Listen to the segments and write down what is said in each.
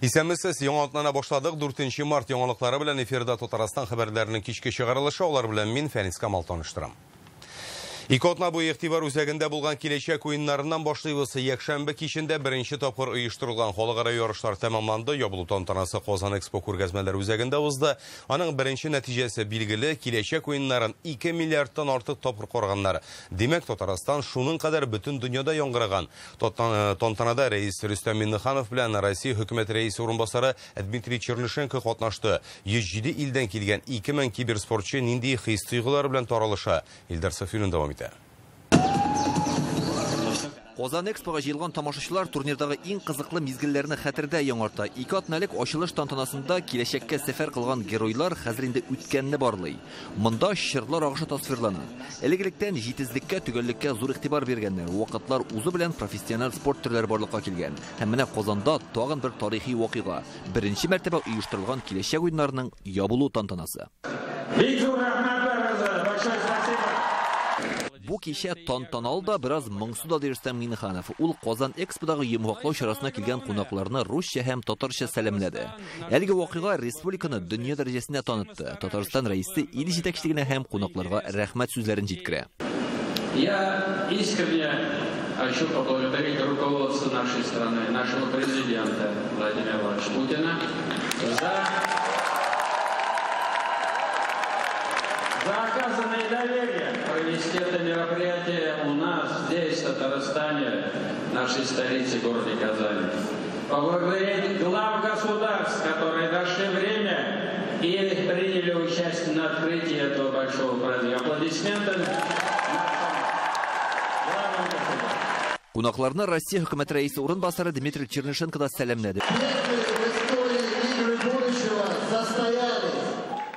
Исәнмесез, яңа атнаны башладык. 4 март яңалыклары белән эфирда Татарстан хәбәрләренең кичке чыгарылышы. Алар белән мин Фәнис Камал таныштырам. Ике атна буе игътибар үзәгендә булган киләчәк уеннарыннан башлыйбыз. Якшәмбе кичендә беренче тапкыр оештырылган халыкара ярышлар тәмамланды. Ябылу тантанасы Казан Экспо күргәзмәләр үзәгендә узды. Аның беренче нәтиҗәсе билгеле, киләчәк уеннарын 2 миллиардтан артык тапкыр караганнар. Димәк, Татарстан шуның кадәр бөтен дөньяда яңгыраган. Тантанада рәис Рөстәм Миңнеханов белән Россия хөкүмәт рәисе урынбасары Дмитрий Чернышенко катнашты. 107 илдән килгән 2000 киберспортчы нинди хис-тойгылар белән таралыша? Илдар Сафин дәвам итә. Казан Экспога җыелган тамашачылар турнирдагы иң кызыклы мизгелләрне хәтердә яңарта. Ике атналык ачылыш тантанасында киләчәккә сәфәр кылган геройлар хәзер инде үткәнне барлый. Монда чорлар агышы тасвирлана. Элек-электән җитезлеккә, төгәллеккә зур игътибар биргәннәр. Вакытлар узу белән профессиональ спорт төрләре барлыкка килгән. Һәм менә Казанда тагын бер тарихи вакыйга. Беренче мәртәбә оештырылган киләчәк уеннарының ябылу тантанасы. Бик зур рәхмәт барыгызга. Большое спасибо. Бу кичә тантаналы да, бераз моңсу да, ди Рөстәм Миңнеханов. Ул Казан Эксподагы йомгаклау чарасына килгән кунакларны русча һәм татарча сәламләде. Әлеге вакыйга республиканы дөнья дәрәҗәсендә танытты. Татарстан рәисе ил җитәкчелегенә һәм кунакларга рәхмәт сүзләрен җиткерә. Я искренне хочу поблагодарить руководство нашей страны, нашего президента Владимира Владимировича Путина за оказанное доверие провести это мероприятие у нас, здесь, в Татарстане, в нашей столице, городе Казани. Поблагодарить глав государств, которые нашли время и приняли участие на открытии этого большого праздника. Аплодисменты. Кунакларны Россия хөкүмәте рәисе урынбасары Дмитрий Чернышенко да сәламләде.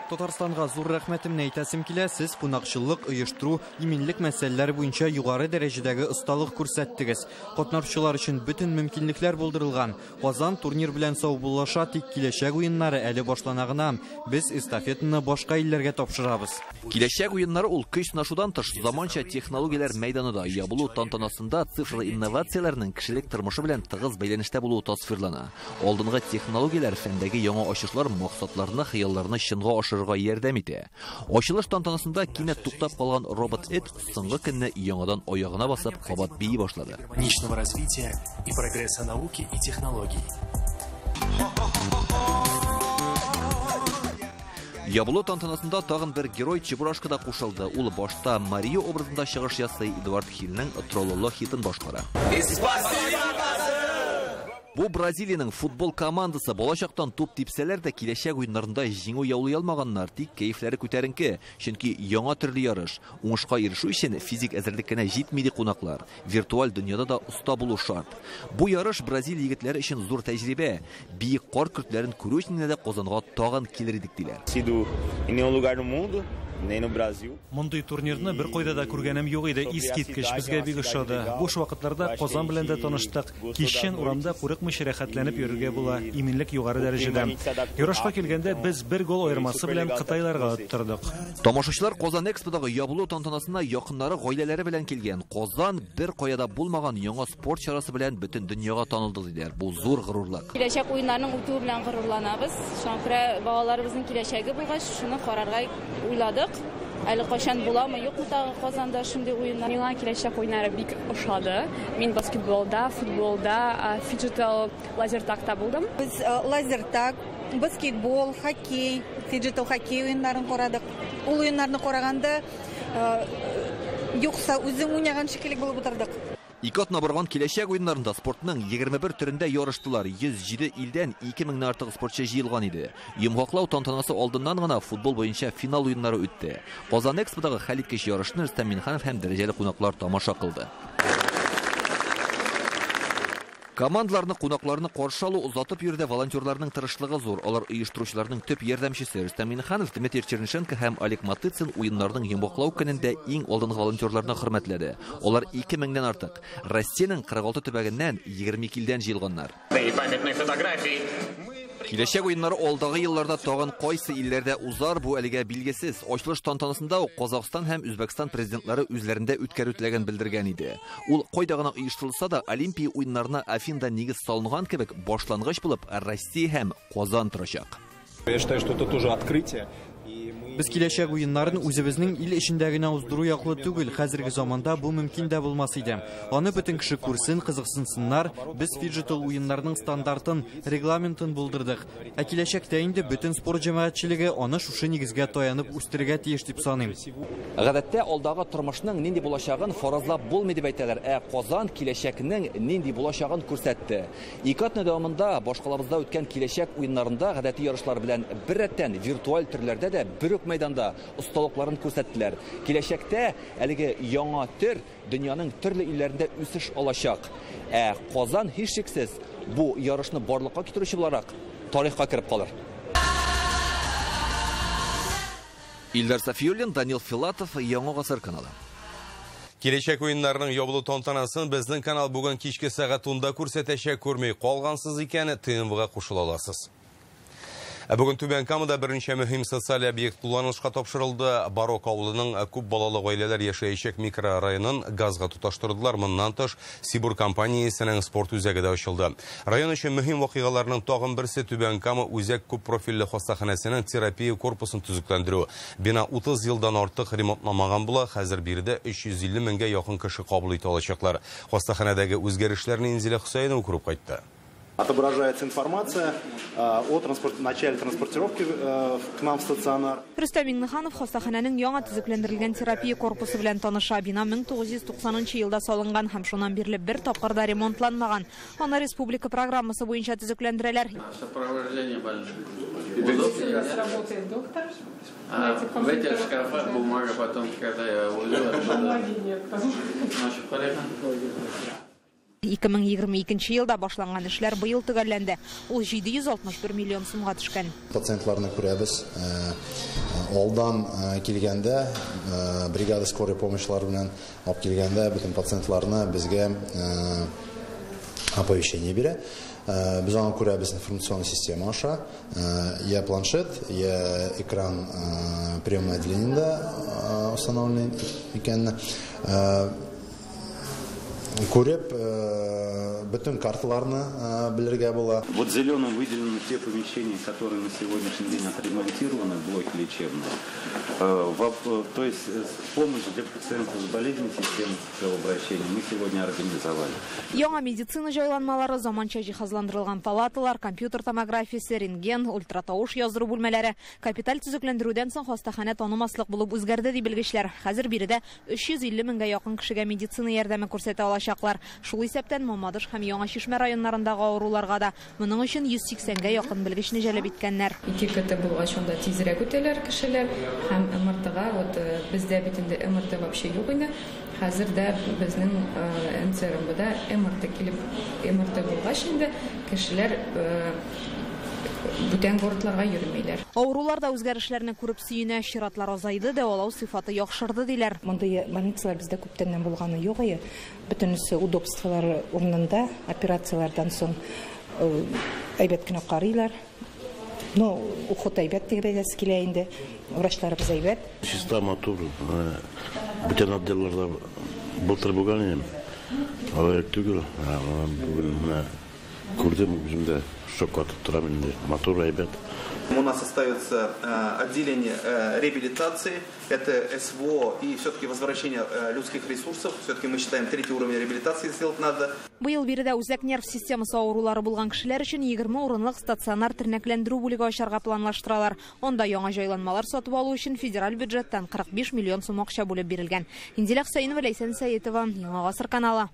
Татарстанга зур рәхмәтемне әйтәсем килә, сез кунакчыллык, оештыру, иминлек мәсьәләләре буенча югары дәрәҗәдәге осталык күрсәттегез. Катнашучылар өчен бөтен мөмкинлекләр булдырылган. Казан турнир белән саубуллаша, тик киләчәк уеннары әле башлана гына. Без эстафетаны башка илләргә тапшырабыз. Киләчәк уеннары ул көч сынашудан тыш заманча технологияләр мәйданы да. Ябылу тантанасында цифрлы инновацияләрнең кешелек тормышы белән тыгыз бәйләнештә булуы тасвирлана. Алдынгы технологияләр фәндәге яңа ачышлар максатларны, хыялларны чынга ашырырга ярдәм итә. Ачылыш тантанасында кинәт туктап калган робот эт соңгы көнне яңадан аягына басып кабат бии башлады. Гармоничного развития и прогресса науки и технологий. Ябылу тантанасында тагын бер герой Чебурашка да кушылды. Ул башта Марио образында чыгыш ясый, Эдуард Хиллның Троллоло хитын башкара. Бу Бразилиянең футбол командасы балачактан туп типсәләр дә киләчәк уеннарында җиңү яулый алмаганнар, тик кәефләре күтәренке, чөнки яңа төрле ярыш. Уңышка ирешү өчен физик әзерлек кенә җитми, ди кунаклар. Виртуаль дөньяда да оста булу шарт. Бу ярыш Бразилия егетләре өчен зур тәҗрибә. Биек кар көртләрен күрү өчен дә Казанга тагын килер идек, диләр. Мондый турнирны бер кайда да күргәнем юк иде, искиткеч, безгә бик ошады. Буш вакытларда Казан белән дә таныштык. Кичен урамда курыкмыйча рәхәтләнеп йөрергә була, иминлек югары дәрәҗәдә. Ярышка килгәндә без бер гол аермасы белән кытайларга оттырдык. Тамашачылар Казан Эксподагы ябылу тантанасына якыннары, гаиләләре белән килгән. Казан бер кая да булмаган яңа спорт чарасы белән бөтен дөньяга танылды, диләр. Бу зур горурлык. Киләчәк уеннарының үтүе белән горурланабыз. Шуңа күрә балаларыбызның киләчәге булгач, шуны карарга уйладык. Әле кайчан буламы, юкмы тагы Казанда шундый уеннар? Миңа киләчәк уеннары бик ошады. Мин баскетболда, футболда, фиджитал лазертагта булдым. Без лазертаг, баскетбол, хоккей, фиджитал хоккей уеннарын карадык. Ул уеннарны караганда юкса үзең уйнаган шикелле булып утырдык. Ике атна барган киләчәк уеннарында спортның 21 төрендә ярыштылар. 107 илдән 2000-нән артык спортчы җыелган иде. Йомгаклау тантанасы алдыннан гына футбол буенча финал уеннары үтте. Казан Эксподагы хәлиткеч ярышны Рөстәм Миңнеханов һәм дәрәҗәле кунаклар тамаша кылды. Командаларны, кунакларны каршы алу, озатып йөрүдә волонтерларның тырышлыгы зур. Алар оештыручыларның төп ярдәмчесе. Рөстәм Миңнеханов, Дмитрий Чернышенко һәм Олег Матыцин уеннарның йомгаклау көнендә иң алдынгы волонтерларны хөрмәтләде. Алар 2000-нән артык. Россиянең 46 төбәгеннән 22 илдән җыелганнар. Киләчәк уеннары алдагы елларда тагын кайсы илләрдә узар, бу әлегә билгесез. Ачылыш тантанасында ук Казахстан һәм Үзбәкстан президентлары үзләрендә үткәрү теләген белдергән иде. Ул кайда гына оештырылса да, Олимпия уеннарына Афинда нигез салынган кебек башлангыч булып Россия һәм Казан торачак. Я считаю, что это тоже открытие. Без киләчәк уеннарын үзебезнең ил эчендә генә уздыру яклы түгел. Хәзерге заманда бу мөмкин дә булмас иде. Аны бөтен кеше күрсен, кызыксынсыннар. Без фиджитал уеннарның стандартын, регламентын булдырдык. Ә киләчәктә инде бөтен спорт җәмәгатьчелеге аны шушы нигезгә таянып үстерергә тиеш дип саныйм. Гадәттә алдагы тормышның нинди булачагын фаразлап булмый дип әйтәләр. Ә Казан киләчәкнең нинди булачагын күрсәтте. Ике атна дәвамында башкалабызда үткән киләчәк уеннарында гадәти ярышлар белән беррәттән виртуаль төрләрдә дә бер үк мәйданда осталыкларын күрсәттеләр. Киләчәктә әлеге яңа төр дөньяның төрле илләрендә үсеш алачак. Ә Казан һичшиксез бу ярышны барлыкка китерүче буларак тарихка кереп калыр. Илдар Сафиуллин, Данил Филатов, Яңа Гасыр каналы. Киләчәк уеннарының ябылу тантанасын безнең канал бүген кичке сәгать 10-да күрсәтәчәк. Күрмәй калгансыз икән, ТНВ-га кушыла аласыз. Ә бүген Түбән Камада берничә мөһим социаль объект кулланылышка тапшырылды. Барок авылының күп балалы гаиләләр яшәячәк микрорайонын газга тоташтырдылар. Моннан тыш, Сибур компаниясенең спорт үзәге дә ачылды. Район өчен мөһим вакыйгаларның тагын берсе Түбән Кама үзәк күп профильле хастаханәсенең терапия корпусын төзекләндерү. Бина 30 елдан артык ремонтламаган була. Хәзер биредә 350 меңгә якын кеше кабул итә алачаклар. Хастаханәдәге үзгәрешләрне Инзилә Хөсәенова күреп кайтты. Отображается информация о начале транспортировки к нам в стационар. Рөстәм Миңнеханов хастаханәнең яңа төзекләндерелгән терапия корпусы белән таныша. Бина 1990 елда салынган һәм шуннан бирле бер тапкыр да ремонтланмаган. Аны республика программасы буенча төзекләндерәләр. Сопровождение большое. Работает доктор. А в этих шкафах бумага потом, когда я уйду. 2022 елда башланган эшләр быел төгәлләнде. Ул 761 миллион сумга төшкән. Пациентларны күрәбез. Алдан килгәндә, бригада скорой помощьлар белән алып килгәндә, бөтен пациентларны безгә оповещение бирә. Без аны күрәбез информационная система аша. Я планшет, я экран приемного отделениедә установлен икәнне. Күреп, бөтен карталарны белергә була. Вот зеленым выделены те помещения, которые на сегодняшний день отремонтированы, блоки лечебные. То есть помощь для пациентов с болезнями системы кровообращения мы сегодня организовали. Яңа медицина җайланмалары, заманча җиһазландырылган палаталар, компьютер томографиясе, рентген, ультратавыш яздыру бүлмәләре. Капиталь төзекләндерүдән соң хастаханә танымаслык булып үзгәрде ди белгечләр. Хәзер биредә 350 меңгә якын кешегә медицина ярдәме күрсәтә алачаклар. Шул исәптән Мамадыш һәм Яңа Чишмә районнарындагы авыруларга да. Моның өчен 180-гә якын белгечне җәлеп иткәннәр. 2 КТ булгач, анда тизрәк үтәләр кешеләр һәм МРТга, вот бездә бит инде МРТ вообще юк инде. Хәзер дә безнең НЦРМБда МРТ килеп, МРТ булгач инде кешеләр бүтән городларга йөрмиләр. Авырулар да үзгәрешләрне күреп сөенә, чиратлар азайды, дәвалау сыйфаты яхшырды диләр. Мондый больницалар бездә күптәннән булганы юк иде. Бөтенесе удобстволар урынында, операцияләрдән соң әйбәт кенә карыйлар. Ну, уход әйбәт дип әйтәсе килә инде. Врачларыбыз әйбәт. Чиста, матур. Бүтән отделларда былтыр булган идем. Алай түгел. Бүген менә күрдем үзем дә. Шок атып торам инде. Матур, әйбәт. У нас остается отделение реабилитации, это СВО и все-таки возвращение людских ресурсов. Все-таки мы считаем, третий уровень реабилитации сделать надо. Быел биредә үзәк нерв системасы авырулары булган кешеләр өчен 20 урынлык стационар тернәкләндерү бүлеге ачарга планлаштыралар. Анда яңа җайланмалар сатып алу өчен федераль бюджеттан 45 миллион сум акча бүлеп бирелгән. Инзилә Хөсәенова, Ләйсән Сәетова, Яңа Гасыр каналы.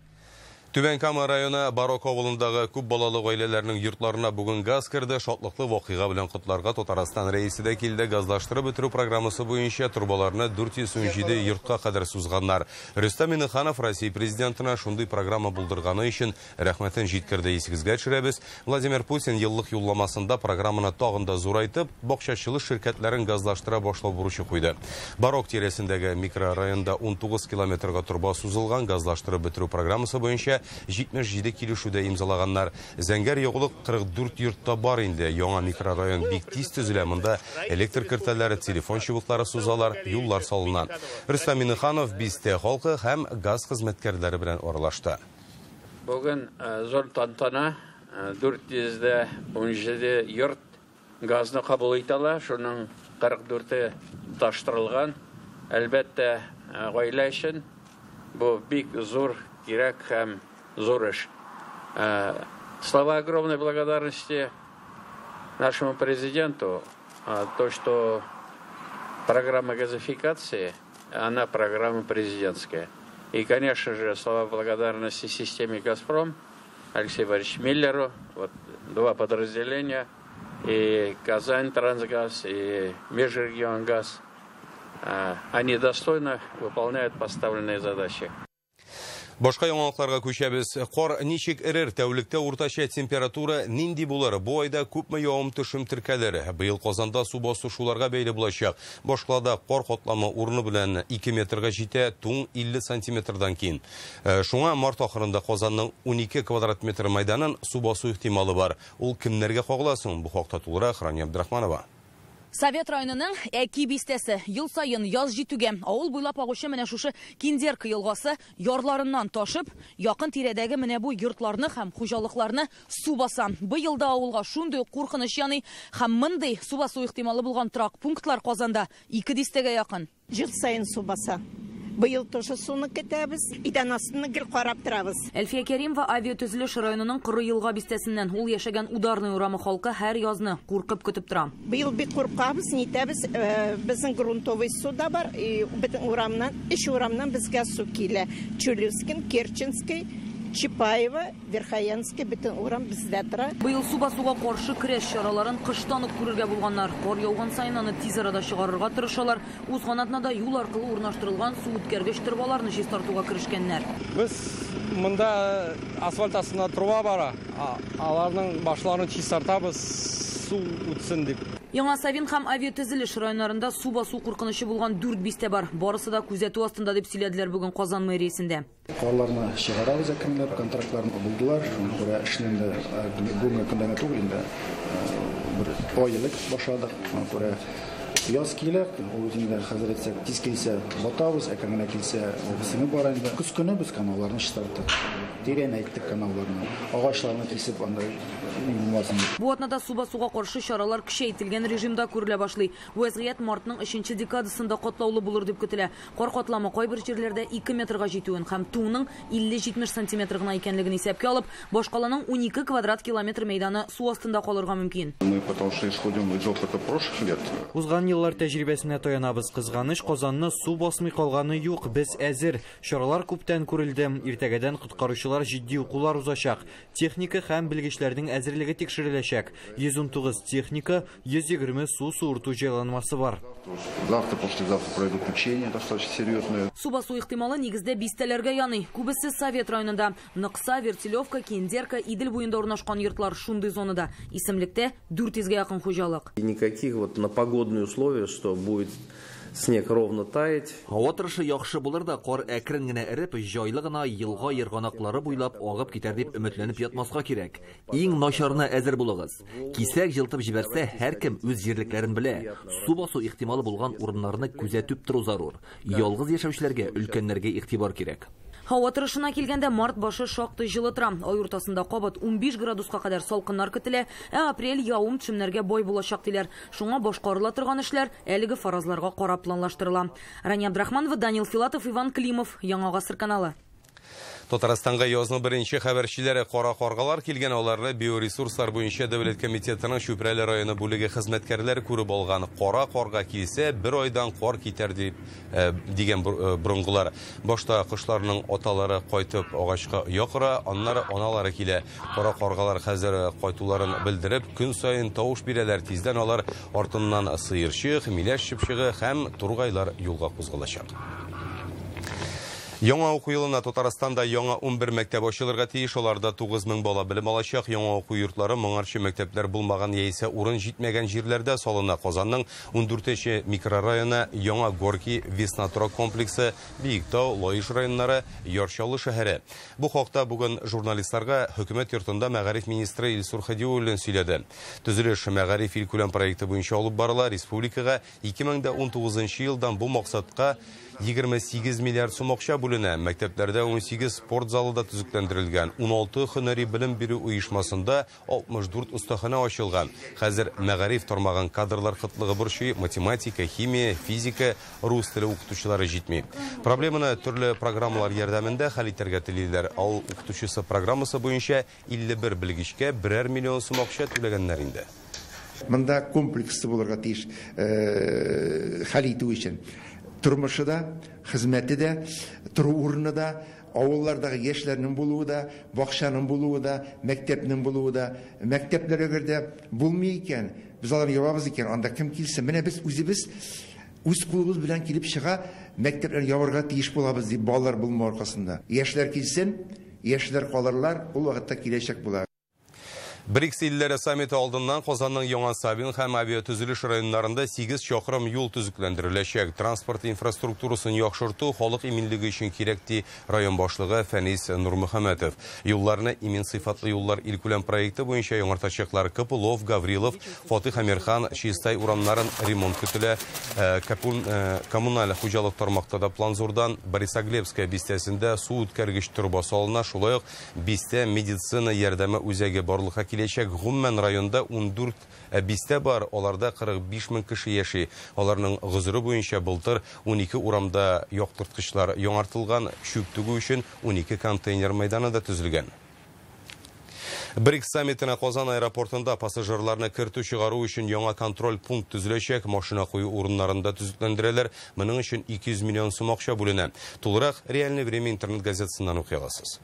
Түбән Кама районы Барок авылындагы күп балалы гаиләләрнең йортларына бүген газ керде. Шатлыклы вакыйга белән котларга Татарстан рәисе дә килде. Газлаштырып бетерү программасы буенча торбаларны 417 йортка кадәр сузганнар. Рөстәм Миңнеханов Россия президентына шундый программа булдырганы өчен рәхмәтен җиткерде. Исегезгә төшерәбез, Владимир Путин еллык юлламасында программаны тагын да зурайтып, бакчачылык ширкәтләрен газлаштыра башлау бурычы куйды. Барок тирәсендәге микрорайонда 19 километрга торба сузылган. Газлаштырып бетерү программасы буенча буенча 77 килешү дә имзалаганнар. Зәңгәр ягулык 44 йортта бар инде. Яңа микрорайон бик тиз төзелә. Монда электр кертәләре, телефон чыбыклары сузалар, юллар салына. Рөстәм Миңнеханов бистә халкы һәм газ хезмәткәрләре белән аралашты. Бүген зур тантана, 417 йорт газны кабул итә ала, шуның 44-е таштырылган. Әлбәттә, гаилә өчен бу бик зур кирәк һәм зур эш. Слова огромной благодарности нашему президенту, то, что программа газификации, она программа президентская. И, конечно же, слова благодарности системе «Газпром», Алексею Борисовичу Миллеру, вот два подразделения, и «Казань Трансгаз», и «Межрегионгаз». Они достойно выполняют поставленные задачи. Башка яңалыкларга күчәбез. Кар ничек эрер? Тәүлектә уртача температура нинди булыр? Бу айда күпме явым-төшем теркәлер? Быел Казанда су басу шуларга бәйле булачак. Башкалада кар катламы урыны белән 2 метрга җитә, туң 50 сантиметрдан ким. Шуңа март ахырында Казанның 12 квадрат метр мәйданын су басу ихтималы бар. Ул кемнәргә кагыла соң? Бу хакта тулырак Рания Абдрахманова. Совет районының Әки бистәсе ел саен яз җитүгә авыл буйлап агучы менә шушы Киндерка елгасы ярларыннан ташып, якын тирәдәге менә бу йортларны һәм хуҗалыкларны су баса. Быел да авылга шундый ук куркыныч яный һәм мондый су басу ихтималы булган торак пунктлар Казанда 2 дистәгә якын. Ел саен су баса. Быел тоже суны көтәбез, идән астын гел карап торабыз. Әлфия Кәримова авиатөзелеш районының Коры елга бистәсеннән. Ул яшәгән Ударный урамы халкы һәр язны куркып көтеп тора. Быел бик куркабыз, нитәбез, безнең грунтовый су да бар, бөтен урамнан, өч урамнан безгә су килә. Чулюскин, Керченский, Чапаева, Верхоянский, бөтен урам бездә тора. Быел су басуга каршы көрәш чараларын кыштан ук күрергә булганнар. Кар яуган саен аны тиз арада чыгарырга тырышалар. Узган атнада юл аркылы урнаштырылган су үткәргеч торбаларны чистартуга керешкәннәр. Без монда асфальт астында труба бара. Аларның башларын чистартабыз, су үтсен дип. Яңа Савин һәм авиатөзелеш районнарында су басу куркынычы булган 4 бистә бар. Барысы да күзәтү астында дип сөйләделәр бүген Казан мэриясендә. Карларны чыгарабыз әкренләп, контрактларны булдылар. Шуңа күрә эшне инде бүгенге көндә генә түгел инде, бер ай элек башладык. Шуңа күрә яз килә, ул инде хәзер әйтсәк, тиз килсә батабыз, әкрен генә килсә ул сеңеп бара инде. Көз көне без каналларны чистарттык, тирәнәйттек каналларны, агачларны кисеп анда булмасын. Бу атнада су басуга каршы чаралар көчәйтелгән режимда күрелә башлый. Вәзгыять мартның 3 декадасында катлаулы булыр дип көтелә. Кар катламы кайбер җирләрдә 2 метрга җитүен һәм туңның 50-70 сантиметр гына икәнлеген исәпкә алып, башкаланың 12 квадрат километр мәйданы су астында калырга мөмкин. Мы потому что исходим из опыта прошлых лет. Узган еллар тәҗрибәсенә таянабыз. Кызганыч, Казанны су басмый калганы юк. Без әзер. Чаралар күптән күрелде. Иртәгәдән коткаручылар җитди укулар узачак. Техника һәм белгечләрнең әзерлеге тикшереләчәк. 119 техника, 120 су суырту җайланмасы бар. Завтра, послезавтра пройдут учения достаточно серьезные. Су басу ихтималы нигездә бистәләргә яный. Күбесе Совет районында. Ныкса, Вертилевка, Киндерка, Идел буенда урнашкан йортлар шундый зонада. Исемлектә 400 якын хуҗалык. Никаких вот на погодные условия, что будет снег ровно таять. Һава торышы яхшы булыр да, кар әкрен генә эреп, җайлы гына елга ерганаклары буйлап агып китәр дип өметләнеп ятмаска кирәк. Иң начарына әзер булыгыз. Кисәк җылтып җибәрсә, һәркем үз җирлекләрен белә. Су басу ихтималы булган урыннарны күзәтеп тору зарур. Ялгыз яшәүчеләргә, өлкәннәргә игътибар кирәк. Һава торышына килгәндә, март башы шактый җылы тора. Ай уртасында кабат 15 градуска кадәр салкыннар көтелә, ә апрель явым төшемнәргә бай булачак диләр. Шуңа башкарыла торган эшләр әлеге фаразларга карап планлаштырыла. Рания Абдрахманова, Данил Филатов, Иван Климов, Яңа Гасыр каналы. Татарстанга язның беренче хәбәрчеләре кара каргалар килгән, аларны биоресурслар буенча дәүләт комитетының Чүпрәле районы бүлеге хезмәткәрләре күреп алган. Кара карга килсә, бер айдан кар китәр дип дигән борынгылар. Башта кошларның аталары кайтып агачка оя кора, аннары аналары килә. Кара каргалар хәзер кайтуларын белдереп, көн саен тавыш бирәләр. Тиздән алар артыннан сыерчык, миләш чыпчыгы һәм тургайлар юлга кузгалачак. Яңа уку елына Татарстанда яңа 11 мәктәп ачылырга тиеш. Аларда 9000 бала белем алачак. Яңа уку йортлары моңарчы мәктәпләр булмаган яисә урын җитмәгән җирләрдә салына. Казанның 14нче микрорайоны, Яңа Горки, Весна торак комплексы, Биектау, Лаеш районнары, Яр Чаллы шәһәре. Бу хакта бүген журналистларга хөкүмәт йортында мәгариф министры Илсур Хәдиуллин сөйләде. Төзелеш мәгариф илкүләм проекты буенча алып барыла. Республикага 2019 елдан бу максатка 28 миллиард сум акча бүленә. Мәктәпләрдә 18 спорт залы да төзекләндерелгән. 16 һөнәри белем бирү оешмасында 64 остахана ачылган. Хәзер мәгариф тармагын кадрлар кытлыгы борчый, математика, химия, физика, рус теле укытучылары җитми. Проблеманы төрле программалар ярдәмендә хәл итәргә телиләр. Авыл укытучысы программасы буенча 51 белгечкә 1 миллион сум акча түләгәннәр инде. Монда комплексы булырга тиеш хәл итү өчен. Тормышы да, хезмәте дә, тору урыны да, авыллардагы яшьләрнең булуы да, бакчаның булуы да, мәктәпнең булуы да. Мәктәпләр әгәр дә булмый икән, без аларны ябабыз икән, анда кем килсен? Менә без үзебез үз кулыбыз белән килеп чыга, мәктәпләрне ябарга тиеш булабыз дип балалар булмау аркасында. Яшьләр килсен, яшьләр калырлар, ул вакытта киләчәк була. БРИКС илләре саммиты алдыннан Казанның Яңа Сабин һәм авиатөзелеш районнарында 8 чакрым юл төзекләндереләчәк. Транспорт инфраструктурасын яхшырту халык иминлеге өчен кирәк, ди район башлыгы Фәнис Нурмөхәммәтов. Юлларны имин сыйфатлы юллар илкүләм проекты буенча яңартачаклар. Копылов, Гаврилов, Фатих Әмирхан, Чистай урамнарын ремонт көтелә. Коммуналь хуҗалык тармакта да план зурдан. Борисоглебская бистәсендә су үткәргеч торба салына, шулай ук бистә медицина ярдәме үзәге барлыкка киләчәк. Гомумән районда 14 бистә бар, аларда 45 мең кеше яши. Аларның гозере буенча былтыр 12 урамда яктырткычлар яңартылган, чүп түгү өчен 12 контейнер мәйданы да төзелгән. БРИКС саммитына Казан аэропортында пассажирларны кертү чыгару өчен яңа контроль пункт төзеләчәк. Машина кую урыннарында төзекләндерәләр. Моның өчен 200 миллион сум акча бүленә. Тулырак Реальное время интернет газетасыннан укый аласыз.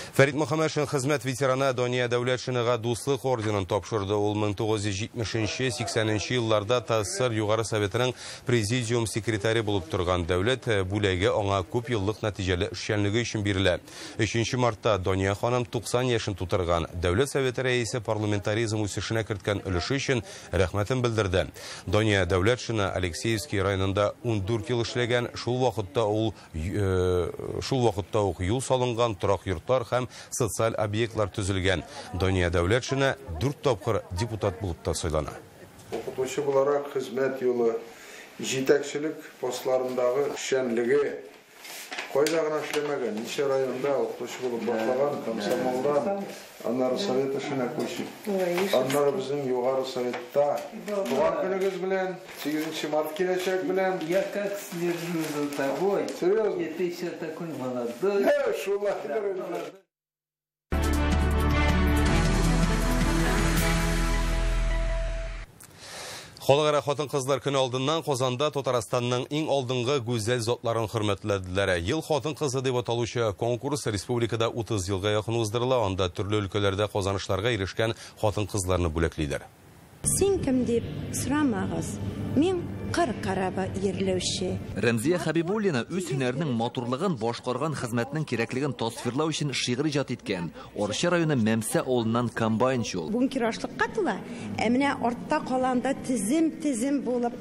Фәрит Мөхәммәтшин хезмәт ветераны Дания Дәүләтшинага Дуслык орденын тапшырды. Ул 1970-80 елларда ТАССР Югары Советының президиум секретаре булып торган. Дәүләт бүләге аңа күп еллык нәтиҗәле эшчәнлеге өчен бирелә. 3 мартта Дания ханым 90 яшен тутырган. Дәүләт Советы рәисе парламентаризм үсешенә керткән өлеше өчен рәхмәтен белдерде. Дания Дәүләтшина Алексеевский районында 14 ел эшләгән. Шул вакытта ук юл салынган, торак йортлар һәм социаль объектлар төзелгән. Дания Дәүләтшина 4 тапкыр депутат булып та сайлана. Укытучы буларак хезмәт юлы, җитәкчелек постларындагы эшчәнлеге кайда гына эшләмәгән, ничә районда укытучы булып башлаган, комсомолдан, аннары совет эшенә күчеп, аннары безнең Югары Советта. Туган көнегез белән, 8 март киләчәк белән. Я как слежу за тобой. Серьезно? И ты еще такой молодой. Шулай. Халыкара хатын-кызлар көне алдыннан Казанда Татарстанның иң алдынгы гүзәл затларын хөрмәтләделәр. Ел хатын-кызы дип аталучы конкурс республикада 30 елга якын уздырыла. Анда төрле өлкәләрдә казанышларга ирешкән хатын-кызларны бүләклиләр. Син кем дип сорамагыз. Мин кыр карабы ерләүче. Рәмзия Хәбибуллина үз һөнәренең матурлыгын, башкарган хезмәтнең кирәклеген тасвирлау өчен шигырь иҗат иткән. Арча районы Мәмсә авылыннан комбайнчы ул. Бункер ашлыкка тула, ә менә артта каланда тезем-тезем булып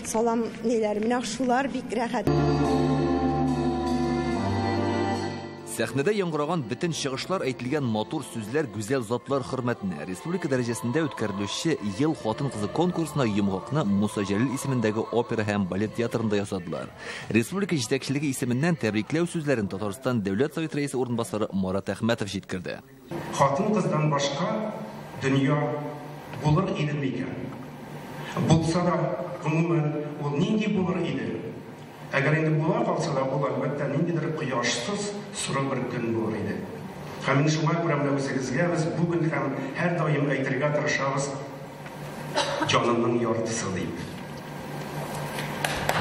салам ниләр, менә шулар бик рәхәт. Сәхнәдә яңгыраган бөтен чыгышлар, әйтелгән матур сүзләр гүзәл затлар хөрмәтенә. Республика дәрәҗәсендә үткәрелүче Ел хатын-кызы конкурсына йомгакны Муса Җәлил исемендәге опера һәм балет театрында ясадылар. Республика җитәкчелеге исеменнән тәбрикләү сүзләрен Татарстан Дәүләт Советы рәисе урынбасары Марат Әхмәтов җиткерде. Хатын-кыздан башка дөнья булыр иде микән? Булса да, гомумән, ул нинди булыр иде? Әгәр инде була калса да, ул әлбәттә ниндидер кояшсыз соры бер көн булыр иде. Һәм инде шуңа күрә менә үзегезгә без бүген һәм һәрдаим әйтергә тырышабыз, җанымның яртысы дип.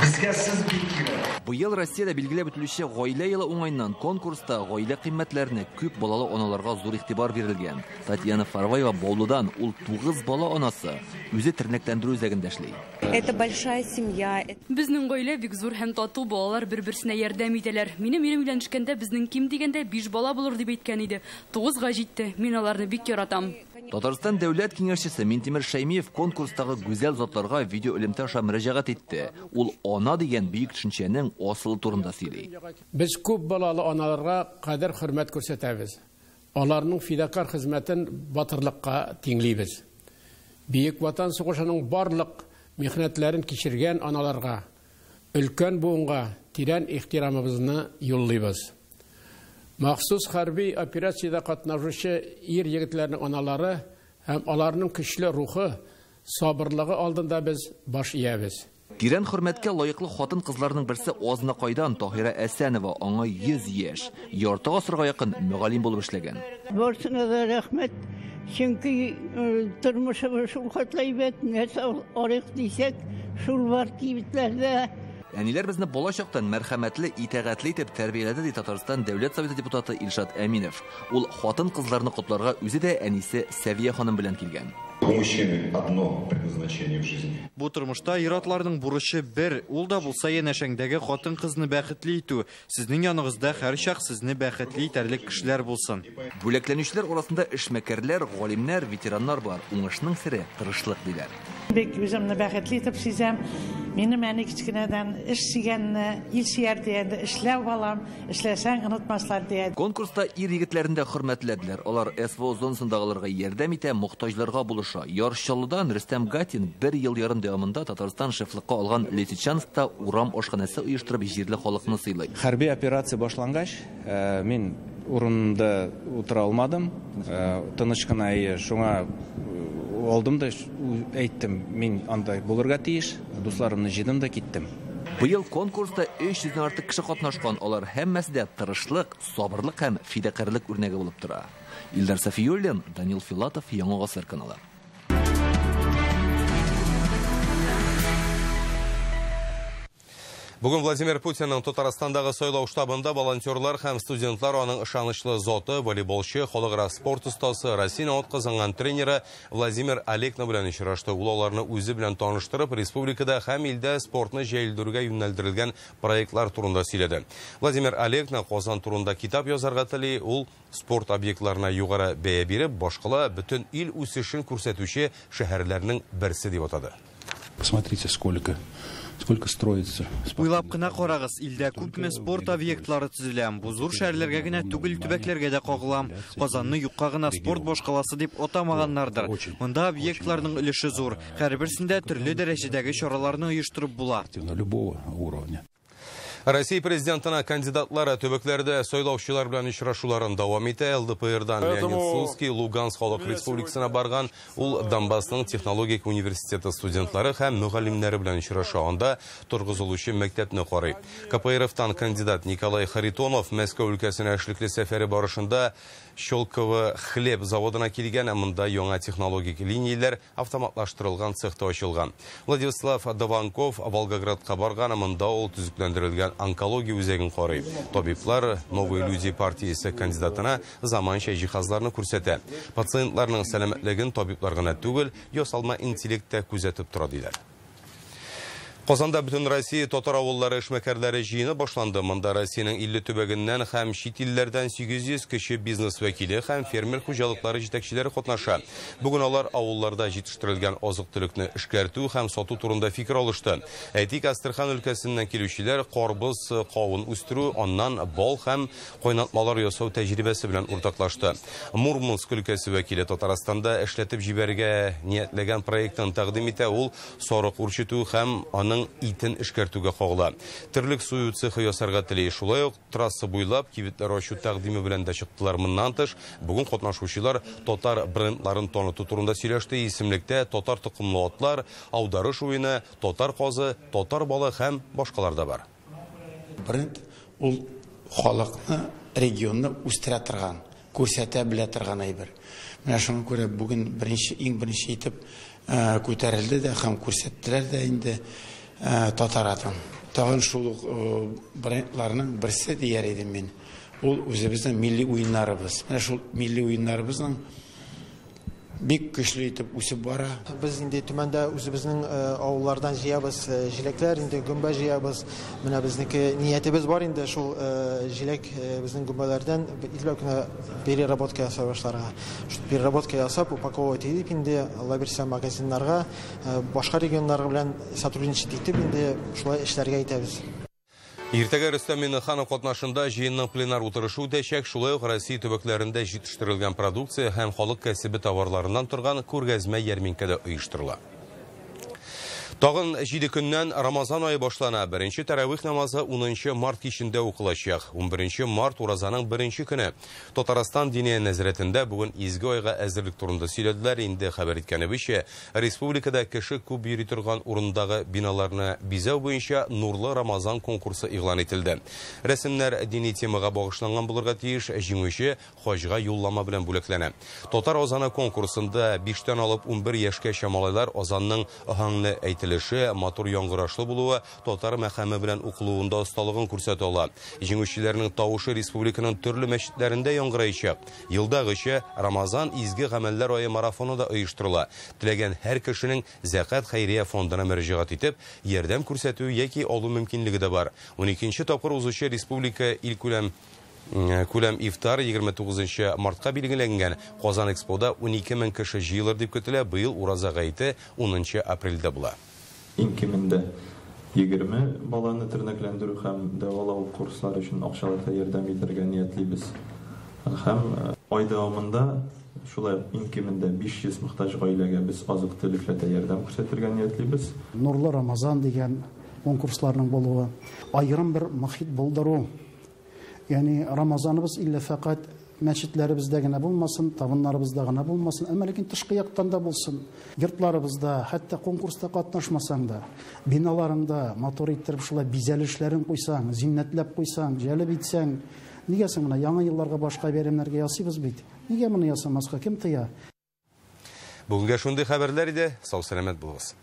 Безгә сез бик кирәк. Быел Россиядә билгеләп үтелүче гаилә елы уңаеннан конкурста гаилә кыйммәтләренә күп балалы аналарга зур игътибар бирелгән. Татьяна Фарваева Баулыдан, ул 9 бала анасы, үзе тернәкләндерү үзәгендә эшли. Это большая семья. Безнең гаилә бик зур һәм тату, балалар бер-берсенә ярдәм итәләр. Минем ирем өйләнешкәндә безнең ким дигәндә 5 бала булыр дип әйткән иде. 9-га җитте. Мин аларны бик яратам. Татарстан дәүләт киңәшчесе Минтимер Шәймиев конкурстагы гүзәл затларга видео элемтә аша мөрәҗәгать итте. Ул ана дигән бөек төшенчәнең асылы турында сөйли. Без күп балалы аналарга кадер хөрмәт күрсәтәбез. Аларның фидакар хезмәтен батырлыкка тиңлибез. Бөек Ватан сугышының барлык михнәтләрен кичергән аналарга, өлкән буынга тирән ихтирамыбызны юллыйбыз. Махсус хәрби операциядә катнашучы ир егетләрнең аналары һәм аларның көчле рухы, сабырлыгы алдында без баш иябез. Тирән хөрмәткә лаеклы хатын-кызларның берсе Азнакайдан Таһира Әсәнова, аңа 100 яшь, ярты гасырга якын мөгаллим булып эшләгән. Барсына да рәхмәт, чөнки тормышыбыз шул хәтле әйбәт, нәрсә арык дисәк, шул бар кибетләрдә. Әниләр безне бала чактан мәрхәмәтле, итагатьле итеп тәрбияләде, ди Татарстан Дәүләт Советы депутаты Илшат Әминов. Ул хатын-кызларны котларга үзе дә әнисе Сәвия ханым белән килгән. У мужчины одно предназначение в жизни. Бу тормышта ир-атларның бурычы бер, ул да булса янәшәңдәге хатын-кызны бәхетле итү. Сезнең яныгызда һәрчак сезне бәхетле итәрлек кешеләр булсын. Бүләкләнүчеләр арасында эшмәкәрләр, галимнәр, ветераннар бар. Уңышның сере тырышлык диләр. Бик үземне бәхетле итеп сизәм. Минем әни кечкенәдән эш сөйгәнне, ил сөяр дигәнне эшләп алам, эшләсәң онытмаслар дигән. Конкурста ир егетләрен дә хөрмәтләделәр. Алар СВО зонасындагыларга ярдәм итә, мохтаҗларга булыша. Яр Чаллыдан Рөстәм Гатин бер ел ярым дәвамында Татарстан шефлыкка алган Лисичанскта урам ашханәсе оештырып җирле халыкны сыйлый. Хәрби операция башлангач, мин урынымда утыра алмадым. Тыныч кына шуңа алдым да әйттем, мин анда булырга тиеш, дусларымны җыйдым да киттем. Быел конкурста 300-дән артык кеше катнашкан. Алар һәммәсе дә тырышлык, сабырлык һәм фидакарьлек үрнәге булып тора. Илдар Сафиуллин, Данил Филатов, Яңа Гасыр каналы. Бүген Владимир Путинның Татарстандагы сайлау штабында волонтерлар һәм студентлар аның ышанычлы заты, волейболчы, халыкара спорт остасы, Россиянең атказанган тренеры Владимир Алекно белән очрашты. Ул аларны үзе белән таныштырып, республикада һәм илдә спортны җәелдерүгә юнәлдерелгән проектлар турында сөйләде. Владимир Алекно Казан турында китап язарга тели, ул спорт объектларына югары бәя биреп, башкала бөтен ил үсешен күрсәтүче шәһәрләрнең берсе дип атады. Посмотрите, сколько строится. Уйлап кына карагыз, илдә күпме спорт объектлары төзелә. Бу зур шәһәрләргә генә түгел, төбәкләргә дә кагыла. Казанны юкка гына спорт башкаласы дип атамаганнардыр. Монда объектларның өлеше зур. Һәрберсендә төрле дәрәҗәдәге чараларны оештырып була. Любого уровня. Россия президентына кандидатлары төбәкләрдә сайлаучылар белән очрашуларын дәвам итә. ЛДПРдан Леонид Слуцкий Луганск халык республикасына барган. Ул Донбассның технологик университеты студентлары һәм мөгаллимнәре белән очраша. Анда торгызылучы мәктәпне карый. КПРФтан кандидат Николай Харитонов Мәскәү өлкәсенә эшлекле сәфәре барышында Щелково хлеб заводына килгән, монда яңа технологик линияләр автоматлаштырылган цехта ачылган. Владислав Дованков Волгоградка барган, монда ул төзекләндерелгән онкология үзәген карый. Табиблар Новые люди партиясе кандидатына заманча җиһазларны күрсәтә. Пациентларның сәламәтлеген табиблар гына түгел, ясалма интеллект та күзәтеп тора диләр. Казанда бөтен Россия татар авыллары эшмәкәрләре җыены башланды. Монда Россиянең 50 төбәгеннән һәм чит илләрдән 800 кеше бизнес вәкиле һәм фермер хуҗалыклары җитәкчеләре катнаша. Бүген алар авылларда җитештерелгән азык-төлекне эшкәртү һәм сату турында фикер алышты. Әйтик, Астрахань өлкәсеннән килүчеләр карбыз, кавын үстерү, аннан бал һәм кайнатмалар ясау тәҗрибәсе белән уртаклашты. Мурманск өлкәсе вәкиле Татарстанда эшләтеп җибәрергә ниятләгән проектын тәкъдим итә. Ул сарык үрчетү һәм аның итен эшкәртүгә кагыла. Терлек сую цехы ясарга тели. Шулай ук трасса буйлап кибетләр ачу тәкъдиме белән дә чыктылар. Моннан тыш, бүген катнашучылар татар брендларын таныту турында сөйләште. Исемлектә татар токымлы атлар, аударыш уены, татар казы, татар балы һәм башкалар да бар. Бренд ул халыкны, регионны үстерә торган, күрсәтә белә торган әйбер. Менә шуңа күрә бүген беренче, иң беренче итеп күтәрелде дә һәм күрсәттеләр дә инде. Татар атын. Тагын шул ук брендларның берсе дияр идем мин. Ул үзебезнең милли уеннарыбыз. Менә шул милли уеннарыбызның бик көчле итеп үсеп бара. Без инде Төмәндә үзебезнең авыллардан җыябыз җиләкләр, инде гөмбә җыябыз. Менә безнеке ниятебез бар инде шул җиләк безнең гөмбәләрдән илбәк кенә переработка ясап башларга. Шул переработка ясап, упаковывать итеп инде, Алла бирсә, магазиннарга, башка регионнар белән сотрудничать итеп инде шулай эшләргә итәбез. Иртәгә Рөстәм Миңнеханов катнашында җыенның пленар утырышы үтәчәк. Шулай ук Россия төбәкләрендә җитештерелгән продукция һәм халык кәсебе товарларыннан торган күргәзмә ярминкә дә оештырыла. Тагын 7 көннән Рамазан ае башлана. Беренче тәравих намазы 10 март кичендә укылачак. 11 март уразаның беренче көне. Татарстан Диния нәзарәтендә бүген изге айга әзерлек турында сөйләделәр. Инде хәбәр иткәнебезчә, республикада кеше күп йөри торган урындагы биналарны бизәү буенча Нурлы Рамазан конкурсы игълан ителде. Рәсемнәр дини темага багышланган булырга тиеш. Җиңүче хаҗга юллама белән бүләкләнә. Татар азаны конкурсында 5-тән алып 11 яшькәчә малайлар азанның аһәңле әйтелеше, матур яңгырашлы булуы, татар мәхәме белән укылуында осталыгын күрсәтә ала. Җиңүчеләрнең тавышы республиканың төрле мәчетләрендә яңгыраячак. Елдагыча Рамазан изге гамәлләр ае марафоны да оештырыла. Теләгән һәр кешенең Зәкат хәйрия фондына мөрәҗәгать итеп, ярдәм күрсәтү яки алу мөмкинлеге дә бар. 12 тапкыр узучы республика илкүләм күләм ифтар 29 мартка билгеләнгән. Казан Экспода 12 мең кеше җыелыр дип көтелә. Быел ураза гаете 10 апрельдә була. Иң кимендә 20 баланы тернәкләндерү һәм дәвалау курслары өчен акчалата ярдәм итәргә ниятлибез. Һәм ай дәвамында шулай ук иң кимендә 500 мохтаҗ гаиләгә без азык-төлекләрдә ярдәм күрсәтергә ниятлибез. Нурлы Рамазан дигән конкурсларның булуы, аерым бер мохит булдыру. Ягъни Рамазаныбыз иллә фәкать мәчетләребездә генә булмасын, табыннарыбызда гына булмасын, әмма ләкин тышкы яктан да булсын. Йортларыбызда, хәтта конкурста катнашмасаң да, биналарыңда матур иттереп шулай бизәлешләрен куйсаң, зиннәтләп куйсаң, җәлеп итсәң, нигә соң менә яңа елларга башка бәйрәмнәргә ясыйбыз бит? Нигә моны ясамаска, кем тыя? Бүгенгә шундый хәбәрләр иде. Сау-сәламәт булыгыз.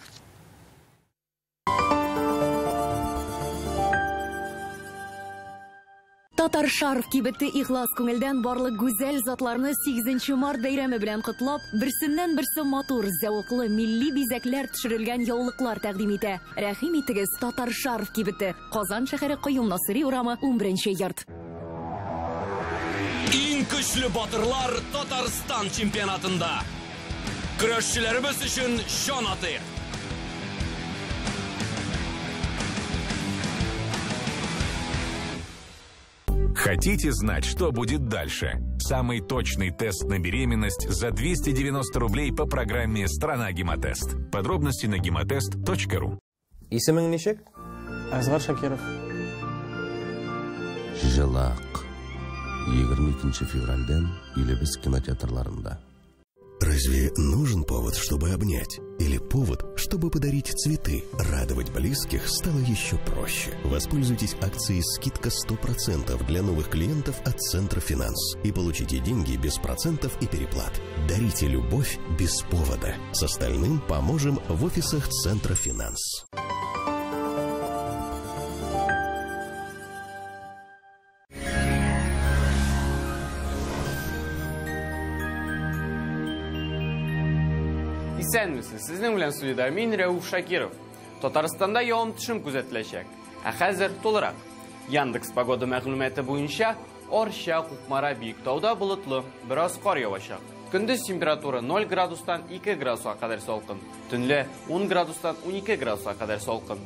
Татар шарф кибете ихлас күңелдән барлык гүзәл затларны 8 март бәйрәме белән котлап, берсеннән берсе матур, зәвыклы милли бизәкләр төшерелгән яулыклар тәкъдим итә. Рәхим итегез, Татар шарф кибете. Казан шәһәре Каюм Насыйри урамы 11 йорт. Иң көчле батырлар Татарстан чемпионатында. Көрәшчеләребез өчен җан атыйк. Хотите знать, что будет дальше? Самый точный тест на беременность за 290 рублей по программе «Страна Гемотест». Подробности на гемотест.ру. Исемең ничек? Әзгар Шакиров. Җылак. 22 февральдән илебез кинотеатрларында. Разве нужен повод, чтобы обнять? Или повод, чтобы подарить цветы? Радовать близких стало еще проще. Воспользуйтесь акцией «Скидка 100% для новых клиентов от Центра Финанс» и получите деньги без процентов и переплат. Дарите любовь без повода. С остальным поможем в офисах Центра Финанс. Исәнмесез, сезнең белән студияда мин Рәүф Шакиров. Татарстанда явым-төшем күзәтеләчәк. Ә хәзер тулырак. Яндекс погода мәгълүматы буенча Арча, Кукмара, Биектауда болытлы, бераз кар явачак. Көндез температура 0 градустан 2 градуска кадәр салкын. Төнлә 10 градустан 12 градуска кадәр салкын.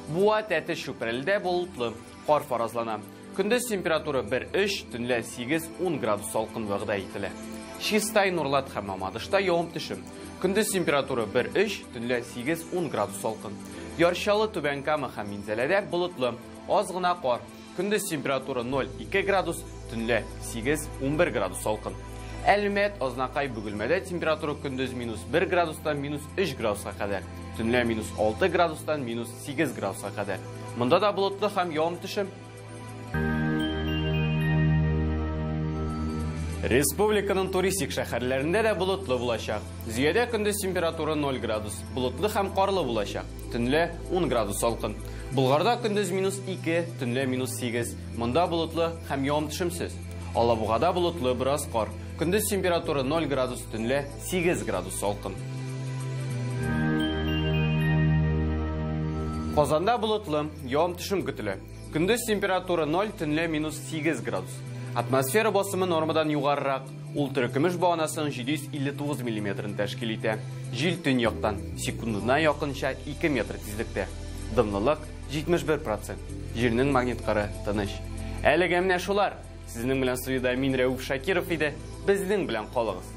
Буа, Тәтеш, Чүпрәледә болытлы, кар фаразлана. Көндез температура 1-3, төнлә 8-10 градус салкын вәгъдә ителә. Чистай, Нурлат һәм Мамадышта явым-төшем. Көндез температура 1-3, төнлә 8-10 градус салкын. Яр Чаллы, Түбән Кама һәм Минзәләдә болытлы, аз гына кар. Көндез температура 0-2 градус, төнлә 8-11 градус салкын. Әлмәт, Азнакай, Бөгелмәдә температура көндез минус 1 градустан минус 3 градуска кадәр, төнлә минус 6 градустан минус 8 градуска кадәр. Монда да болытлы һәм явым-төшем. Республиканың туристик шәһәрләрендә дә болытлы булачак. Зөядә көндез температура 0 градус, болытлы һәм карлы булачак. Төнлә 10 градус салкын. Болгарда көндез минус 2, төнлә минус 8. Монда болытлы һәм явым-төшемсез. Алабугада болытлы, бераз кар. Көндез температура 0 градус, төнлә 8 градус салкын. Казанда болытлы, явым-төшем көтелә. Көндез температура 0, төнлә минус 8 градус. Атмосфера басымы нормадан югарырак. Ул терекөмеш баганасының 759 миллиметрын тәшкил итә. Җил төньяктан, секундына якынча 2 метр тизлектә. Дымлылык 71%. Җирнең магнит кыры тыныч. Әлегә менә шулар. Сезнең белән студиядә мин Рәүф Шакиров иде. Безнең белән калыгыз.